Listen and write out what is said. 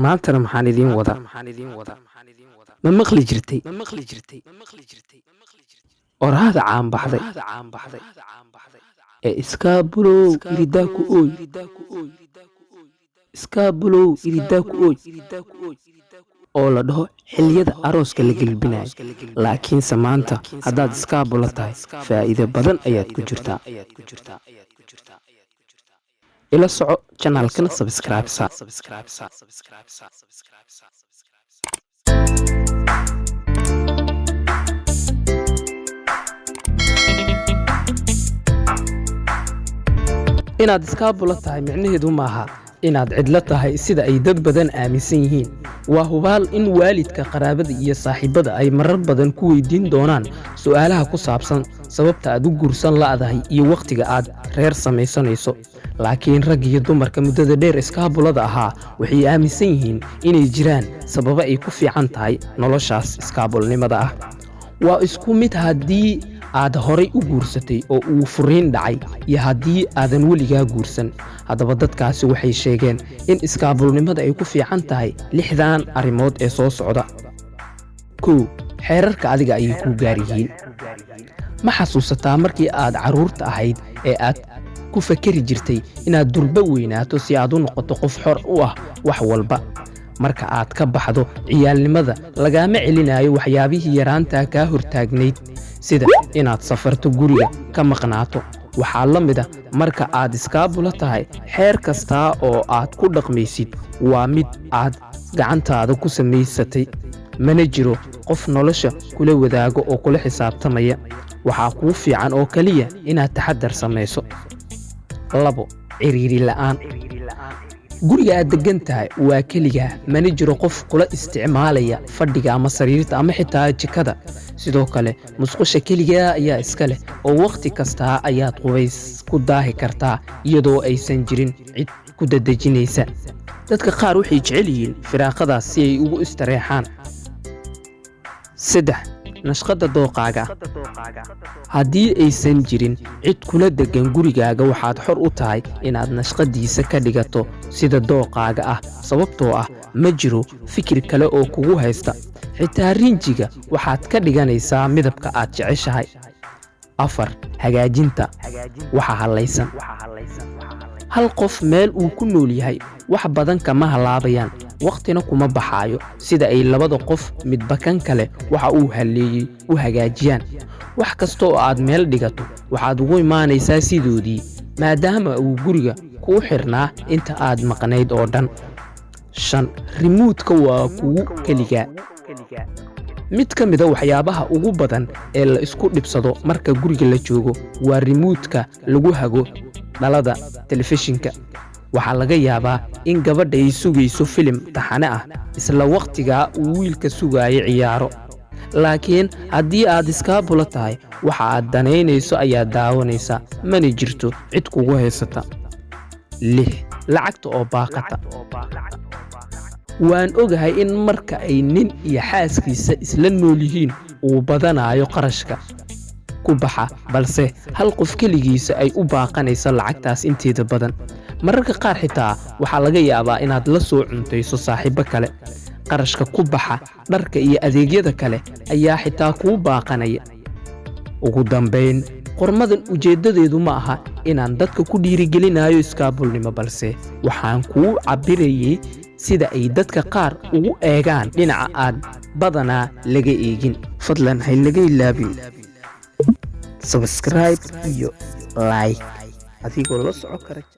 Maantana maxaan idiin wadaa? Ma maqli jirtay oraahda caan baxday ee "Iskaabulow iridaa ku ooy, iskaabulow iridaa ku ooy" oo la dhaho xilliyada arooska la gelbinayo? Laakiinse maanta haddaad iskaabulo tahay, faa'iido badan ayaad ku jirtaa. Ila soco channelkana, subscribe saar. Inaad iskaabulo tahay micnaheedu maaha inaad cidlo tahay, sida ay dad badan aaminsan yihiin. Waa hubaal in waalidka, qaraabada iyo saaxiibada ay marar badan ku weydiin doonaan su'aalaha ku saabsan sababta aad u guursan la'dahay iyo wakhtiga aad reer samaysanayso. Laakiin rag iyo dumarka muddada dheer iskaabulada ahaa waxay aaminsan yihiin inay jiraan sababo ay ku fiican tahay noloshaas iskaabulnimada ah. Waa isku mid haddii aad horay u guursatay oo uu furiin dhacay iyo haddii aadan weligaa guursan. Haddaba dadkaasi waxay sheegeen in iskaabulnimada ay ku fiican tahay lixdan arrimood ee soo socda. 1, xeerarka adiga ayay kuu gaar yihiin. Ma xasuusataa markii aad carruurta ahayd ee aad ku fakeri jirtay inaad durba weynaato si aad u noqoto qof xor u ah wax walba? Marka aad ka baxdo ciyaalnimada, lagaama celinayo waxyaabihii yaraantaa kaa hortaagnayd, sida inaad safarto, guriga ka maqnaato. Waxaa la mid a marka aad iskaabulo tahay, xeer kastaa oo aad ku dhaqmaysid waa mid aad gacantaada ku samaysatay, mana jiro qof nolosha kula wadaago oo kula xisaabtamaya. Waxaa kuu fiican oo keliya inaad taxadar samayso. 2, ciriiri la'aan. Guriga aad deggan tahay waa keligaa, mana jiro qof kula isticmaalaya fadhiga ama sariirta ama xitaa jikada. Sidoo kale musqusha keligaa ayaa iska leh, oo wakhti kastaa ayaad qubays ku daahi kartaa iyadoo aysan jirin cid ku dadejinaysa. Dadka qaar waxay jecel yihiin firaaqadaas si ay ugu istareexaan. 3, nashqadda dooqaaga. Haddii aysan jirin cid kula deggan gurigaaga, waxaad xor u tahay inaad nashqadiisa ka dhigato sida dooqaaga ah, sababtoo ah ma jiro fikir kale oo kugu haysta. Xitaa rinjiga waxaad ka dhiganaysaa midabka aad jeceshahay. 4, hagaajinta waxa hallaysan. Hal qof meel uu ku nool yahay wax badan kama halaabayaan, wakhtina kuma baxaayo sida ay labada qof midba kan kale waxa uu halleeyey u hagaajiyaan. Wax kasta oo aad meel dhigato waxaad ugu imaanaysaa sidoodii, maadaama uu guriga kuu xirnaa inta aad maqnayd oo dhan. 5, rimuudka waa kugu keligaa. Mid ka mida waxyaabaha ugu badan ee la isku dhibsado marka guriga la joogo waa rimuudka lagu hago dhalada telefishinka. Waxaa laga yaabaa in gabadha ay sugayso filim taxane ah isla wakhtigaa uu wiilka sugayo ciyaaro. Laakiin haddii aad iskaabulo tahay, waxa aad danaynayso ayaad daawanaysaa, mana jirto cid kugu haysata. 6, lacagta oo baaqata. Waan ogahay in marka ay nin iyo xaaskiisa isla nool yihiin uu badanayo qarashka ku baxa, balse hal qof keligiisa ay u baaqanayso lacagtaas inteeda badan. Mararka qaar xitaa waxaa laga yaabaa inaad la soo cuntayso saaxiibo kale. Qarashka ku baxa dharka iyo adeegyada kale ayaa xitaa kuu baaqanaya. Ugu dambayn, qormadan ujeeddadeedu ma aha inaan dadka ku dhiirigelinayo iskaabulnimo, balse waxaan kuu cabbirayay sida ay dadka qaar ugu eegaan dhinaca aad badanaa laga eegin. Fadlan ha laga ilaabin subscribe iyo like adigoo la socon kara.